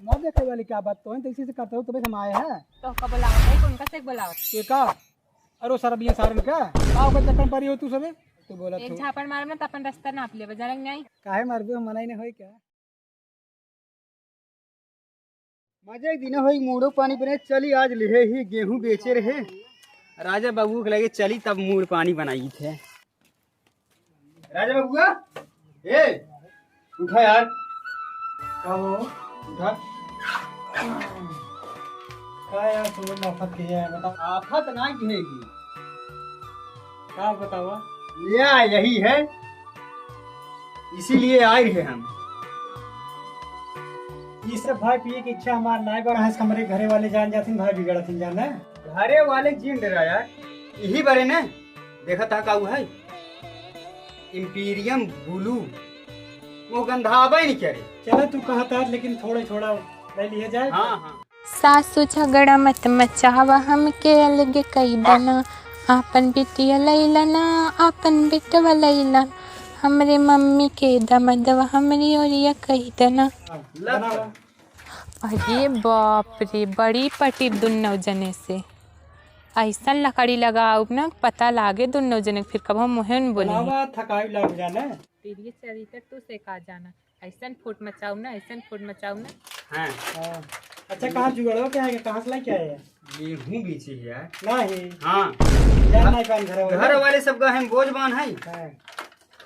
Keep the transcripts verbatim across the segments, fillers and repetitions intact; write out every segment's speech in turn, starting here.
ना देखे वाली क्या बात, तो है, तो इसी से करते हो, तबे से हम आए हैं। तो का बुलावत है, कौन का से बुलावत? ये का? अरे वो सरबिया सारन का? का ओकर चक्कर में पड़ी हो तू सबे? तू बोला एक तू। झापड़ मारब ना, तो अपन रास्ता नाप लेबे, जाने नहीं। काहे मारबे, हम मना ही नहीं होई क्या? मजे एक दिन होई, मूड़ो पानी बने, चली आज लिहे ही गेहूं बेचे रहे। राजा बाबू के लगे चली, तब मूड़ पानी बनाई थे। राजा बबुआ, ए, उठा यार। का हो? उठा। का यार, सुबह में आफत के है, बता। आफत ना की है की। का बतावा? या, यही है, इसीलिए आए रहे हम। ये सब भाई पिए की इच्छा हमार ना है, बड़ा हंस हमरे घरे वाले जान जाथिन, भाई बिगड़थिन जाना। घरे वाले जिन डरा यार, यही बारे ने देखा था का है। इम्पीरियम ब्लू, वो गंधावे नहीं करे। चला तू कहता है, लेकिन थोड़ा थोड़ा ले लिया जाए। हाँ, हाँ। सासू झगड़ा मत मचावा, हमके अलगे कई दना। आपन बिटिया लैलना, आपन बेटवा लैलन। हमरे मम्मी के दमदवा, हमरी ओरिया कई दना। हाँ, लग बनावा। अरे बाप रे, बड़ी पटी दुन्नो जने से। ऐसन लकड़ी लगाउब ना, पता लागे दुन्नो जने के, फिर कबो मुँहे न बोली। बनावा, थकाई लाग जाना। तेरी चरित्र तू से का जाना, ऐसन फूट मचाउब ना, ऐसन फूट मचाउब ना। हाँ। हाँ। अच्छा, कहाँ जुगाड़वा क्या है, कहाँ से लेके आए हैं? गेहूं बेचे है यार। नहीं। हाँ। जान नहीं पान घर वाले। घर वाले सब गए हैं, बोझ बान है। हाँ।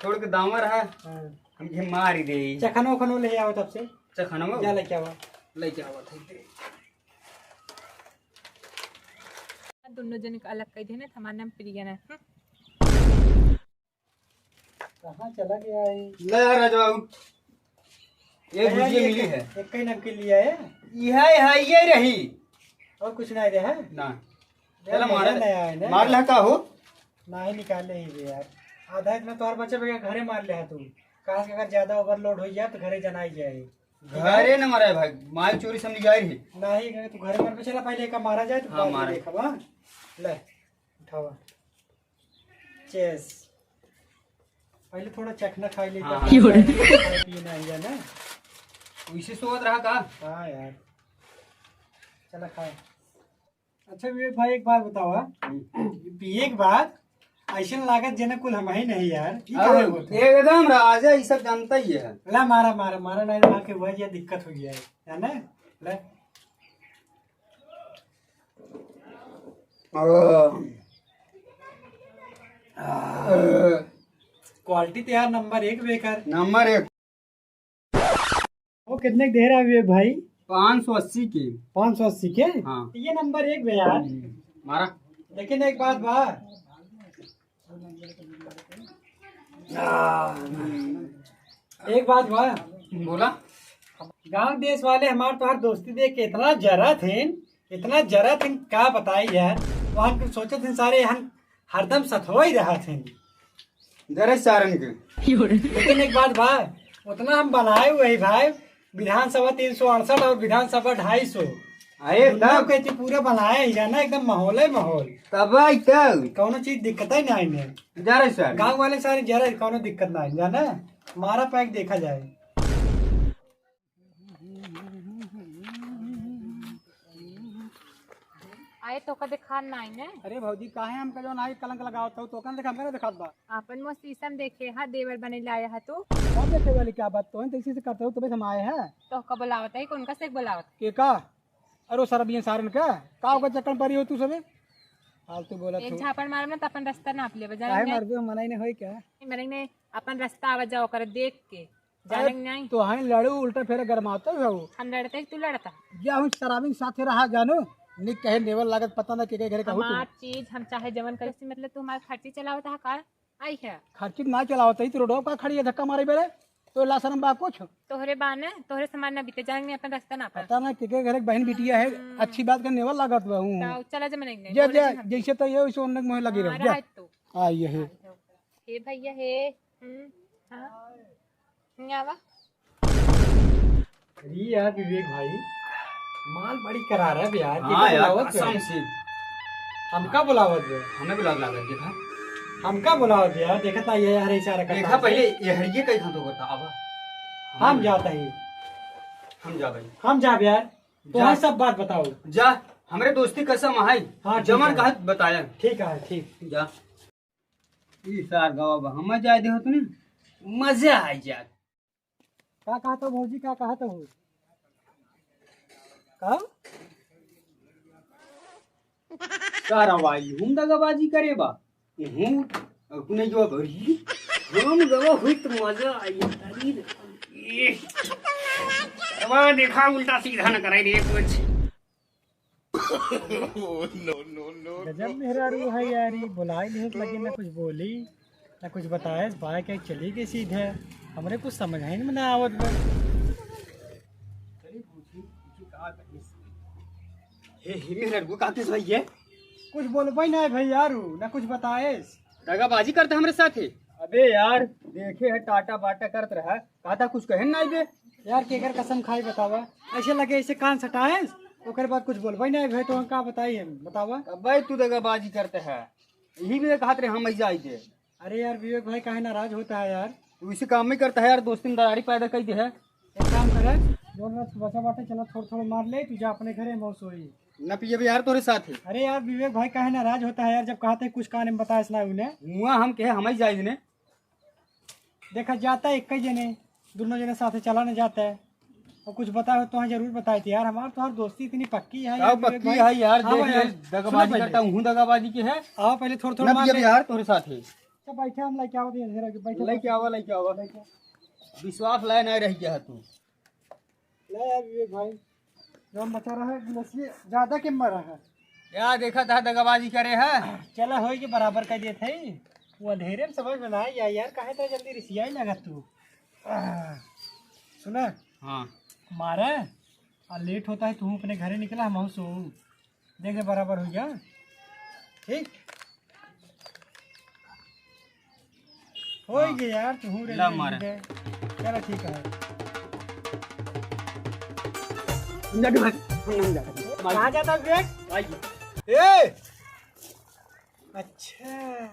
छोड़ के दावर है। हाँ। हम घे मार ही दे। चखनो खनो ले आओ तब से। चखनो? जा लेके आवा। लेके आवा थे। दुन्नो जने का अलग कई देने, हमार नाम प्रिया ना। हम्म। कहाँ चला गया है? ले यार राजा बाबू, ये अरे यार, भुजिया ये मिली है। एक ही नमकीन लिया है? यह है, ये रही। और कुछ नहीं रहा? ना। यार, चला मजा मार, नहीं आया ना। मार ला का हो? नहीं निकाले ही बे यार। आधा इतना तोहर बचे बे, घरे मार ले तू। कहाँ से अगर ज्यादा overload हो जाए तो घरे जनाई जाए। घरे न मारा है भाई, माल चोरी से हम ले जाए रहे। नहीं, अगर तू घरे मार पे चला, पहले एक मारा जाए तो हाँ, बाद में मारा। देखब, हाँ? ले, उठावा। चेस। पहले थोड़ा चखना खाई लेता हाँ, हूँ। हाँ। खाए पिए ना जाना। वैसे सोवत रहा का? हाँ यार। चला खाए। अच्छा विवेक भाई, एक बात बतावा। हम्म। पिए के बाद ऐसन लागत जेना कुल हम ही नहीं यार। ई अरे, काहे होत है? एकदम राजा, ई सब जानता ही है। ला मारा, मारा, मारा, नहीं मार के वह ये दिक्कत हो गया है, जाना? ले। आह। आह। Quality तो यार नंबर एक बेकार। नंबर एक। वो कितने के दे रहा है विवेक भाई? पाँच सौ अस्सी के। पाँच सौ अस्सी के? हाँ। ये नंबर एक बे यार। हम्म, मारा। लेकिन एक बात बा। एक बात बा। बोला। गांव देश वाले हमार तोहार दोस्ती देख के इतना जरा थे, इतना जरा थे, का बताई यार। वहाँ के सोचे थे सारे, हम हरदम सथवा ही रहा थे। जरे सारन के। लेकिन एक बात बा, उतना हम बनाए हुए ही भाई, विधानसभा तीन सौ अड़सठ और विधानसभा ढाई सौ। अरे दोनों तब के थी पूरा बनाए ही जाना, एकदम माहौल है माहौल। तब आई तब। कौनो चीज दिक्कत ही नहीं है। जरे सारन। गांव वाले सारे जरा कौनो दिक्कत नहीं जाना, मारा पैक देखा जाए। आए तो का दिखात नाई ने। अरे भौजी, काहे हमका जौन आई कलंक लगावत हो, तो का देख, हमका ना दिखात बा। आपन मुँह शीशम देखे हा, देवर बने लाया हा तू। कब देखे वाली क्या बात, तो है, तो इसी से करते हो, तबे से हम आए हैं। तो का बुलावत है, कौन का से बुलावत? के का? अरे वो सरबियन सारन का, का ओकर चक्कर में पड़ी हो तू सबे? फालतू बोलत एक हो। झापड़ मारब ना, तो अपन रास्ता नाप लेबे, जाने काहे नहीं। मारबे, हम मना ही नहीं होई क्या? नहीं, मरे नहीं, अपन रास्ता आवा जाओ कर देख के। जाने अरे, नहीं। तो हैं लड़ू, उल्टा फेरे गरमाते हो। हम लड़ते हैं, तू लड़ता। या हम शराबी के साथे रहा, जानो। निक कहे नेवल लागत, पता ना के, के घरे कहू तू। हमार चीज, हम चाहे जवन करे, से मतलब तू हमार खर्ची चलावत है का? आई है। खर्ची ना चलावत है, तू रोडवा का खड़ी है, धक्का मारे बेरे। तो ला शरम बा कुछ? तोहरे बाने, तोहरे समान ना बीते, जाने नहीं अपन रास्ता ना पर। पता ना के, के घरे बहन बिटिया है, हम्म। अच्छी बात का नेवल लागत बा हूँ। तो चला जा मने नहीं, जे, बोले जे, नहीं हम। जैसे तो ये, वैसे उन्नत मोहे लगी हाँ, रहो, जा। रहा है तू। आ, ये है। हाँ, ये हो। हे भैया, हे। हम्म, हाँ। नहीं आवा। अरे यार विवेक भाई, माल बड़ी करारा है यार, हाँ केका यार, बुलावत कसम है? से। हमका बुलावत है? हमें बुलावत लागल, देखा। हमका बुलावत है यार, देखा था ये हरे इशारा करता देखा है। पहले ये हरिये कहीं खातो करता, अब हम जाता ही। हम जाबे। हम जाब यार, तो जा। हम सब बात बताओ। जा, हमरे दोस्ती कसम है। हाँ, ठीक जमन है। कहत बताया। ठीक है, ठीक। जा। ई सार गवा बा, हम जाए दे हो तूने, मजा आ जात। का कहत हो भौजी, का कहत हो? का? सारा वाई हम दगाबाजी करे बा। हूँ, अपने जो भरी, हम गवा हुई तो मजा आई। अरे, अब देखा उल्टा सीधा न करे रे कुछ। गजब मेहरारू है यार, ई बोलाई नहीं लगे, ना कुछ बोली, ना कुछ बताए, बाय के चली गई सीधे। हमरे कुछ समझ ही में ना आवत बा। हे, हे मेहरारू का कहत है ये? कुछ बोलबे ना भाई यार, ना कुछ बताए। दगाबाजी करता हमरे साथ ही। अबे यार, देखे है टाटा बाटा करत रहा, कहता कुछ कहे ना बे। यार केकर कसम खाई बतावा, ऐसे लगे ऐसे कान सटाए, ओकर बाद कुछ बोलबे ना भाई, तो हम का बताई हम, बतावा। अबे तू दगाबाजी करते है, यही भी कहत रहे हम ऐसे आई दे। अरे यार विवेक भाई काहे नाराज होता है यार? तू इसी काम में करता है यार, दोस्ती में दरारी पैदा कर दे है। एक काम करे, जोन रस बचा बाटे चला थोड़ थोड़ मार ले, तू जा अपने घरे मौस होई। ना पिए यार तोरे साथ ही। अरे यार विवेक भाई काहे नाराज होता है यार, जब कहते कुछ कान में बताए सुनाए उन्हें। हुआ हम कहे हम ही जाए ने। देखा जाता है एक ही जने, दोनों जने साथे चला न जाता है। और कुछ बताए हो तो हाँ जरूर बताए थे यार, हमार तो हर दोस्ती इतनी पक्की है का यार, पक्की भाई। है यार, हाँ देख भाई, यार, सुनो दगाबाजी पहले। करता हूँ, दगाबाजी के है। आओ पहले थोड़ा थोड़ा ना मार पिए ले। यार तोरे साथ है। अच्छा बैठे, हम लेके आओ, बैठे, बैठे। लेके आवा, लेके आवा। विश्वास लाए नहीं रह गया है तू। ले यार विवेक भाई, जौन बचा रहा है, गिलासिए ज्यादा के मरा है। या देखा था दगाबाजी करे है। चला होई के बराबर कर देत है। वो अंधेरे में समझ में ना आई यार, काहे तो जल्दी रिसियाई लगा तू। सुना? हाँ। मारे, और लेट होता है, तू अपने घरे निकला, हम सो। देखे बराबर हो गया। ठीक? होई हाँ। गया यार, तू रे ला ले मारे। ले। चलो ठीक है। हम जाते भाई, हम नहीं जाते। कहाँ जाता विवेक? भाई। ए! अच्छा,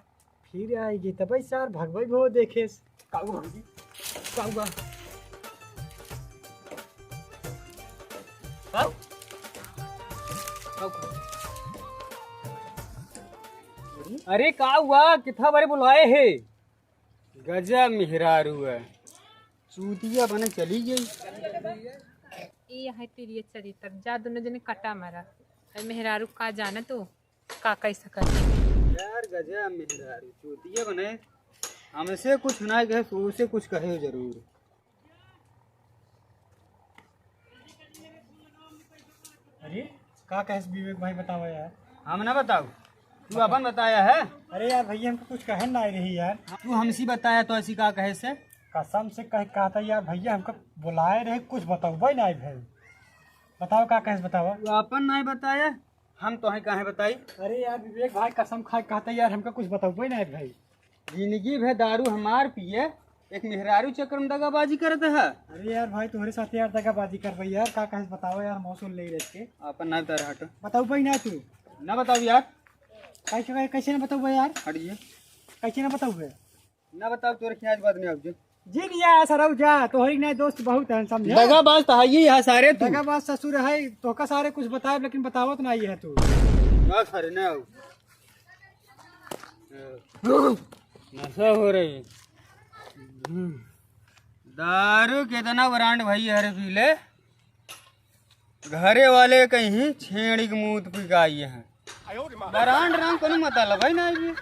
फिर आएगी तब सार भगवाई भो देखे। काऊ भौजी, काऊ बा? काऊ? काऊ, काऊ? अरे का हुआ? कितना बारे बुलाए है? गजा मेहरारू है, चूतिया बने चली गई। ये है तेरी चरित्र, जा दोनों जने कटा मारा। अरे मेहरारू का जाना तू? का कह सकत है? यार गजा मेहरारू चूतिया बने, हमसे कुछ ना कहे, तू से कुछ कहे जरूर। अरे का कहे विवेक भाई, बतावा यार। हम ना बताऊ, तू अपन बताया है। अरे यार भैया, हमको कुछ कहे ना आई रही यार। तू हमसे बताया तो ऐसी का कहे से? कसम से कह कहता यार भैया, हमको बुलाए रहे, कुछ बताओ भाई ना आई भाई। बताओ का कहे से बतावा। तू अपन नहीं बताया, हम तोहे काहे बताई? अरे यार विवेक भाई कसम खाए कहता यार, हमका कुछ बताओ ना भाई। जिंदगी भर दारू हमार पिए, एक मेहरारू चक्कर में दगाबाजी करत है। अरे यार भाई तोहरे साथ यार दगाबाजी कर भाई यार, का कहे बताओ यार, मौसम ले रहे के। अपन ना बता रहा हट। बताओ भाई ना तू। ना बताओ यार। कैसे कैसे ना बताओ भाई यार? हटिए। कैसे ना बताओ भाई? ना बताओ, तोरे खियाज बात नहीं आउजे। जी लिया सरऊ जा, तोहरी नहीं दोस्त बहुत है, समझे? दगाबाज तो है ही है सारे तू। दगाबाज ससुर है, तोहका सारे कुछ बताए, लेकिन बतावत नहीं है तू। ना सारे, ना आऊ। नशा हो रही। दारू कितना ब्रांड भाई यार पी ले, घरे वाले कहीं छेड़ी के मुंह पी के आई है। ब्रांड नाम कोनो मतलब है ना जी।